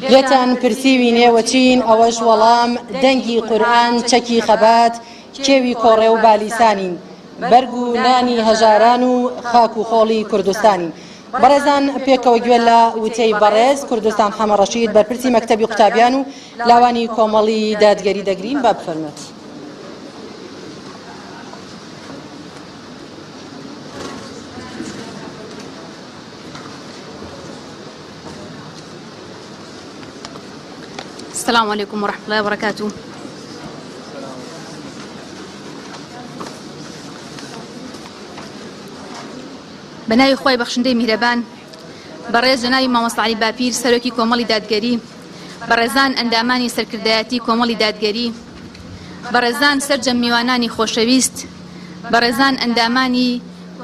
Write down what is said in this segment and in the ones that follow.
لێتان پرسیوین ئێوە چین ئەوەش وەڵام دەنگی قورئان چەکی خەبات کێوی کۆڕێ و بالیسانین بەرگ و نانی هەژاران و خاک و خۆڵی کوردستانین. بەڕێزان پێکەوە گوێ لە وتەی بەڕێز کوردستان حەمە ڕەشید بەرپرسی مەکتەبی قوتابیان و لاوانی کۆمەڵی دادگەری دەگرین با بفەرمێت. السلام علیکم ورحمة الله وبرکاته بە ناوی خوای بەخشندەی میهرەبان بەڕێز جەنابی مامۆستا عەلی باپیر سەرۆکی کۆمەڵی دادگەری بەڕێزان ئەندامانی سەرکردایەتی کۆمەڵی دادگەری بەڕێزان سەرجەم میوانانی خۆشەویست بەڕێزان ئەندامانی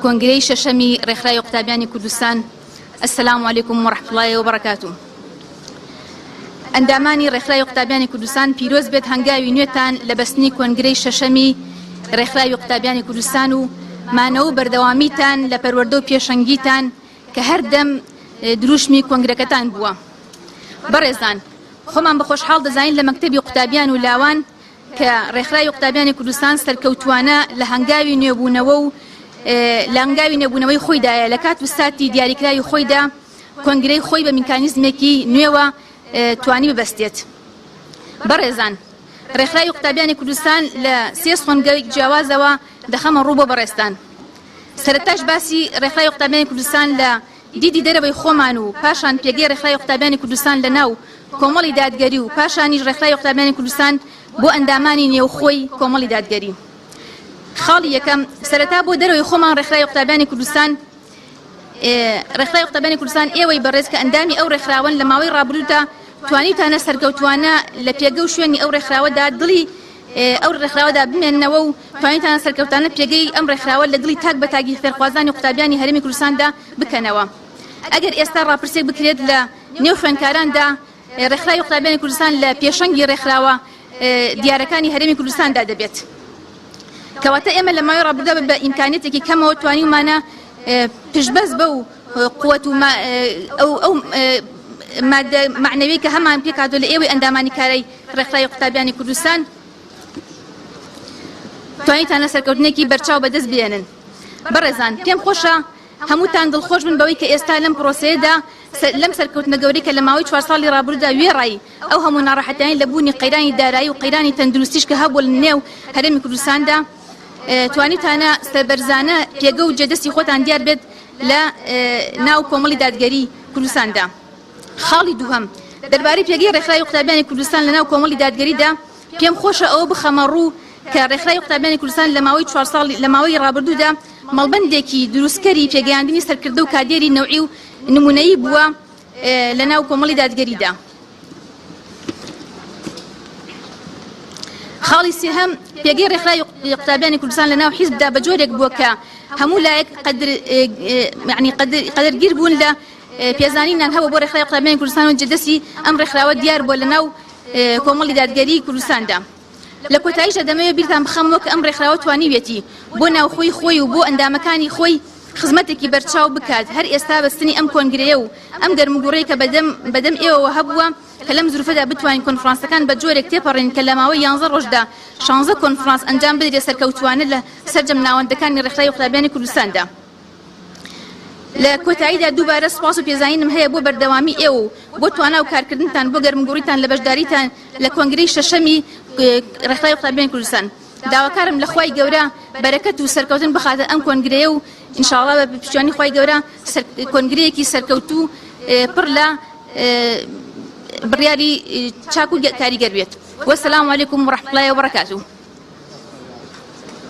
کۆنگرەی شەشەمی ڕێکخراوی قوتابیانی کوردستان السلام علیکم ورحمة الله وبرکاته ئەندامانی ڕێکخراوی قوتابیانی کوردستان پیرۆز بێت هەنگاوی نوێتان لە بەستنی کۆنگرەی شەشەمی ڕێکخراوی قوتابیانی کوردستان و مانەوە و بەردەوامیتان لە پەروەردە و پێشەنگیتان کە هەردەم دروشمی کۆنگرەکەتان بووە. بەڕێزان خۆمان بە خۆشحاڵ دەزانین لە مەکتەبی قوتابیان و لاوان کە ڕێکخراوی قوتابیانی کوردستان سەرکەوتووانە لە هەنگاوی نوێبوونەوە و لە هەنگاوی نوێبوونەوەی خۆیدایە لە کات و ساتی دیاریکراوی خۆیدا کۆنگرەی خۆی بە میکانیزمێکی نوێوە توانی ببەستێت. بەڕێزان ڕێکخراوی قوتابیانی کوردستان لە سێ سۆنگەی جیاوازەوە دەخەمە ڕوو بۆ بەڕێزتان. سەرەتاش باسی ڕێکخراوی قوتابیانی کوردستان لە دیدی دەرەوەی خۆمان و پاشان پێگەی ڕێکخراوی قوتابیانی کوردستان لە ناو کۆمەڵی دادگەری و پاشانیش ڕێکخراوی قوتابیانی کوردستان بۆ ئەندامانی نێوخۆی کۆمەڵی دادگەری. خاڵی یەکەم، سەرەتا بۆ دەرەوەی خۆمان ڕێکخراوی قوتابیانی کوردستان ڕێکخراوی قوتابیانی کوردستان ئێوەی بەڕێز کە ئەندامی ئەو ڕێکخراوەن لە ماوەی ڕابردوودا توانیوتانە سەرکەوتوانە لە پێگە و شوێنی ئەو ڕێکخراوەدا دڵی ئەو ڕێکخراوەدا بمێننەوە و توانیتانە سەرکەوتانە پێگەی ئەم ڕێکخراوە لە دڵی تاک بە تاکی فێرخوازانی قوتابیانی هەرێمی کوردستاندا بکەنەوە. ئەگەر ئێستا ڕاپرسیەک بکرێت لە نێو خوێندکاراندا ڕێکخراوی قوتابیانی کوردستان لە پێشەنگی ڕێکخراوە دیارەکانی هەرێمی کوردستاندا دەبێت. کەواتە ئێمە لە ماوەی ڕابردوودا بە ئیمکانیەتێکی کەمەوە توانیومانە پشتبەست بەو قوت و ئەو ئەو مادە مەعنەوی کە هەمان پێکهاتووە لە ئێوەی ئەندامانی کارای ڕێکخراوی قوتابیانی کوردستان توانیتانە سەرکەوتنێکی بەرچاو بەدەست بێنن. بەڕێزان پێم خۆشە هەمووتان دڵخۆش بن بەوەی کە ئێستا لەم پرۆسەیەدا لەم سەرکەوتنە گەورەی کە لە ماوەی چوار ساڵی ڕابردوودا وێڕای ئەو هەموو ناڕەحەتیانەی لە بوونی قەیرانی دارایی و قەیرانی تەندروستیش کە هەبوو لە نێو هەرێمی کوردستاندا توانیتانە سەربەرزانە پێگە و جێدەستی خۆتان دیار بێت لە ناو کۆمەڵی دادگەری کوردستاندا. خاڵی دووهەم، دەربارەی پێگەی ڕێکخراوی قوتابیانی کوردستان لە ناو کۆمەڵی دادگەریدا، پێم خۆشە ئەوە بخەمە ڕوو کە ڕێکخراوی قوتابیانی کوردستان لە ماوەی چوار ساڵی لە ماوەی ڕابردوودا مەڵبەندێکی دروستکەری پێگەیاندنی سەرکردە و کادێری نەوعی و نموونەیی بووە لە ناو کۆمەڵی دادگەریدا. خاڵی سێهەم، پێگەی ڕێکخراوی قوتابیانی کوردستان لە ناو حیزبدا بە جۆرێک بووە کە هەموو لایەک قەدر یەعنی قەدرگیر بوون لە پێزانینیان هەبوو بۆ ڕێکخراوی قوتابیانی کوردستان و جێدەستی ئەم ڕێکخراوە دیار بووە لە ناو کۆمەڵی دادگەریی کوردستاندا. لە کۆتاییشدا دەمەوێت بیرتان بخەمەوە کە ئەم ڕێکخراوە توانیویەتی بۆ ناوخۆی خۆی و بۆ ئەندامەکانی خۆی خزمەتێکی بەرچاو بکات، هەر ئێستا بەستنی ئەم کۆنگرەیە و ئەم گەرموگوڕیەی کە بەدەم بەدەم ئێوەوە هەبووە کە لەم زروفەدا بتوانین کۆنفرانسەکان بە جۆرێک تێپەڕێنین کە لە ماوەی یانزە ڕۆژدا شانزە کۆنفرانس ئەنجام بدرێت سەرکەوتووانە لە سەرجەم ناوەندەکانی ڕێکخراوی قوتابیانی کوردستاندا. لە کۆتاییدا دووبارە سوپاس و پێزانینم هەیە بۆ بەردەوامی ئێوە و بۆ توانا و کارکردنتان بۆ گەرموگوڕیتان لە بەشداریتان لە کۆنگرەی شەشەمی ڕێکخراوی قوتابیانی کوردستان. داواکارم لە خوای گەورە بەرەکەت و سەرکەوتن بخاتە ئەم کۆنگرەیە و ان شاء اللە بە پشتیوانی خوای گەورە کۆنگرەیەکی سەرکەوتوو پڕ لە بڕیاری چاک و کاریگەر بێت. وەسەلام علیکم ورحمة اللە وبرکاته.